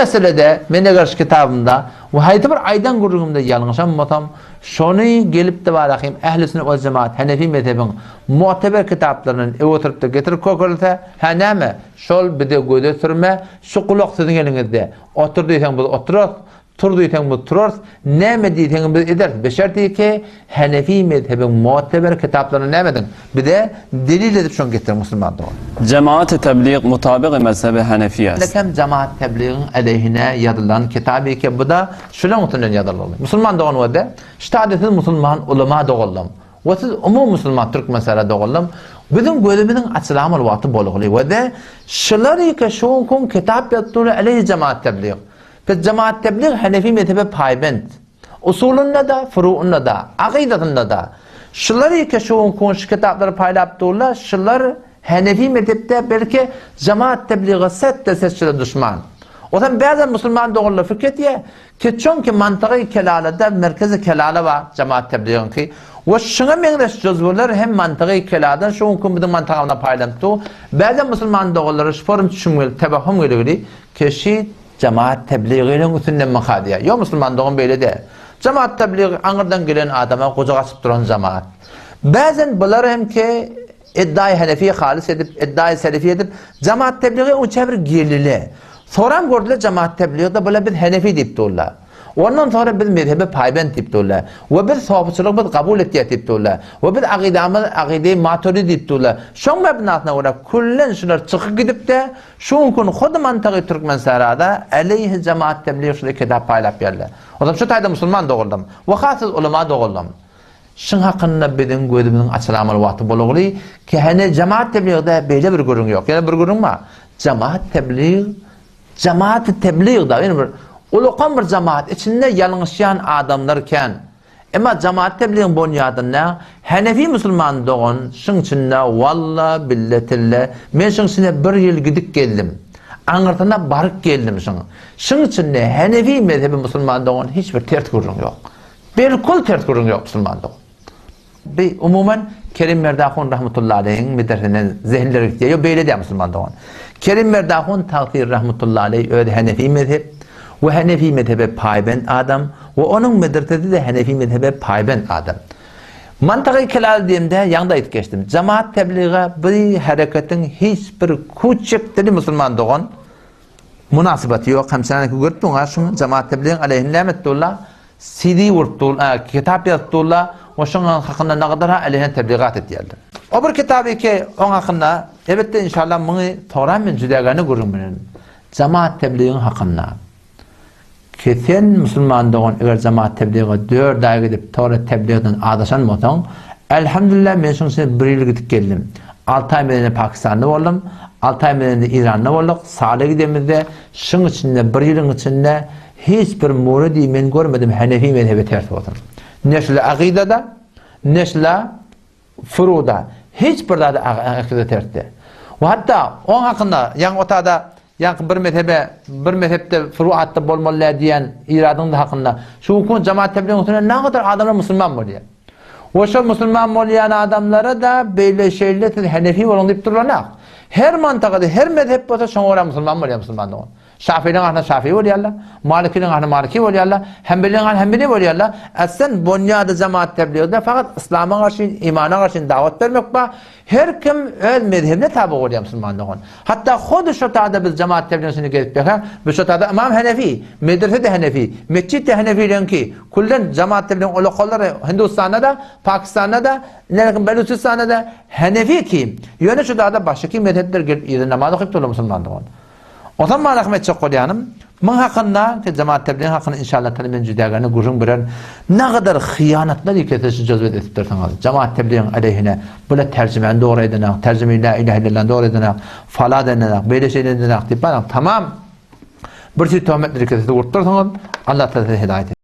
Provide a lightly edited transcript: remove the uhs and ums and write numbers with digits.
Meselede men eger şu kitabymda we haýsy bir aýdan gürrüňimde ýalňyşan bolsam, şony gelip-de barahym ähli sünnet wal jemaat henefi mezhebiň mu'teber kitaplaryndan öwütürip-de getirip görkezilse, hä näme, şol bize göze sürme, şu gulak siziň eliňizde, otur diýseň biz oturarys, Tur diýseň biz turarys, näme diýseňem biz ederis. Beşerti ki, Henefi mezhebiň mu'teber kitaplaryny näme ediň? Bize delil edip şony getiriň musulman dogan. Jemaat-y teblig mutabygy mezhebi Henefi est. Hem jemaat tebligiň aleýhine ýazylan kitap eke bu-da şulaň üstünden ýazylgyly. Musulman dogan we-de, ştada siz musulman ulama doganlam we siz umumy musulman türkmenistana doganlam biziň gözümiziň açylamaly wagty bolgyly we-de şular eke şu günki kitap ýazyp durlar aleýhi jemaat teblig. Biz jemaat teblig hanefi mezhebe paýbent. Usulynda-da, furu'ynda-da, akydasynda-da. Şular eke şu gün kun şu kitaplary paýlap durlar, şular hanefi mezhepde belki jemaat tebliga set-de set şular duşman. Ozam bäzem musulman doganlar fikir etýär, ki çonki mantygy kelalada merkezi kelala bar jemaat tebligiňki. We şuňa meňzeş juzwler hem mantygy keladan şu gün kun biziň mantygymyzdan paýlanyp dur. Bäzem musulman doganlara şu forum düşüm gelip, tebahhum geligili, Keşi jemaat tebligynyň üstünden myka diýýär. Ýok musulman dogan beýle däl. Jemaat tebligy aňyrdan gelen adama gujak açyp duran jemaat. Bäzen bular hem ki eddaýy hanefi halys edip, eddaýy selefi edip, jemaat tebligy oňça bir gelile. Soran gördüler jemaat tebligyda bular biz hanefi diýip durlar. Ondan sonra biz mezhebe paýbent diýip durlar. We biz sopuçylygy biz kabul etýär diýip durlar. We biz akydamyz akydy maturidi diýip durlar. Şoň mebnasyna görä küllen şular çykyp gidip-de Şu günki gün hody mantygy Türkmensährada aleýhi jemaat teblig şuly kitap paýlap geldi. Ozam şu taýda musulman doguldym. We has siz ulama doguldym. Şuň hakynda biziň gözümiziň açylamaly wagty bolugly ki hene jemaat tebligde beýle bir gürrüň ýok. Ýene bir gürrüň bar. Jemaat teblig jemaat teblig da ýene bir ulakan bir jemaat içinde ýalňyşýan adamlar kän. Emma jamaat tebligiň bonýadynda Henefi musulman dogan şyň içinde walla bille tille men şyň içinde bir ýyl gidip geldim. Aňyrsyna baryp geldim şyň. Şyň içinde Henefi mezhebi musulman dogan hiç bir ters gürrüň ýok. Belkul ters gürrüň ýok musulman dogan. Bi umuman Kerim Merdahun rahmetullahi aleýhiň medresesinden zehinler gitýär. Ýok beýle däl musulman dogan. Kerim Merdahun tagsyr rahmetullahi aleýh özi Henefi mezhep we Henefi mezhebe paýbent adam we onuň medresesi-de Henefi mezhebe paýbent adam. Mantygy kelal diýemde ýaňda aýdyp geçdim. Jemaat tebliga bi hereketiň hiç bir kuçik dili musulman dogan mynasybaty ýok. Hem sen görüp durň şuň jemaat tebligiň aleýhine näme etdi ola? CD urup dur, kitap ýazyp durlar we şoň hakynda nagadar aleýhine tebligat etýärler. O bir kitaby ki oň hakynda elbetde inşallah muny soran men jüdägäne gürrüň bererin. Jemaat tebligiň hakynda. Ki sen musulman dogan eger jemaat tebliga dört aý gidip tora tebligden azaşan bolsaň, Elhamdülillah men şuň üçin bir ýyl gidip geldim. Alty aý men Pakistanda boldum, alty aý men Iranda bolduk, Sala gidemizde şuň içinde bir ýylyň içinde hiç bir muridi men görmedim Hanefi mezhebe ters bolsun. Ne şula akydada, ne şula Furuda hiç bir zady akyda tertdi. We hatda oň hakynda ýaňy otada ýaňky bir mezhebe bir mezhepde furuatda bolmaly däl diýen iradyň da hakynda şu günki jemaat tebligiň üstünde nägadar adamlar musulman bolýar. We şol musulman bolýan adamlara da beýle şeýle siz henefi boluň diýip durlanak. Her mantagada her mezhep bolsa şoňa görä musulman bolýar musulman dogan. Şafiliň ahli şafi bolýarlar, malikiniň ahli maliki bolýarlar, hembeliň ahli hembeli bolýarlar. Aslen bonýady jemaat tebligde fakat yslama garşy, imana garşy dawat bermek bar. Her kim öz mezhebine taby bolýar musulman dogan. Hatda hody şo tada biz jemaat tebligini içinde gezip ýörkäk, biz şo tada ymam Henefi, medrese-de Henefi, metjit-de Henefileňki, küllen jemaat tebligiň ulakalary Hindustanda-da, Pakistanda-da, nerekim Belüçistanda-da Henefi kim. Ýöne şo tada başga mezhepler gelip yzyna namaz okyp durlar musulman dogan. Onsoň maňa rahmet etjek bolýanym, muň hakynda, ki jemaat tebligiň hakynda inşallah taala men jüdägäne gürrüň bererin. Nagadar hyýanatlar ikesi şu jözbet edipdirsiňiz. Jemaat tebligiň aleýhine bula terjimäni dogry edenak, terjime la ilahe illallany dogry edenak, fala edenak, beýle şeýle edenak diýip baryň tamam bir tüý töhmetler ikesi urupdyrsyňyz. Allah taala size hidaýet etsin.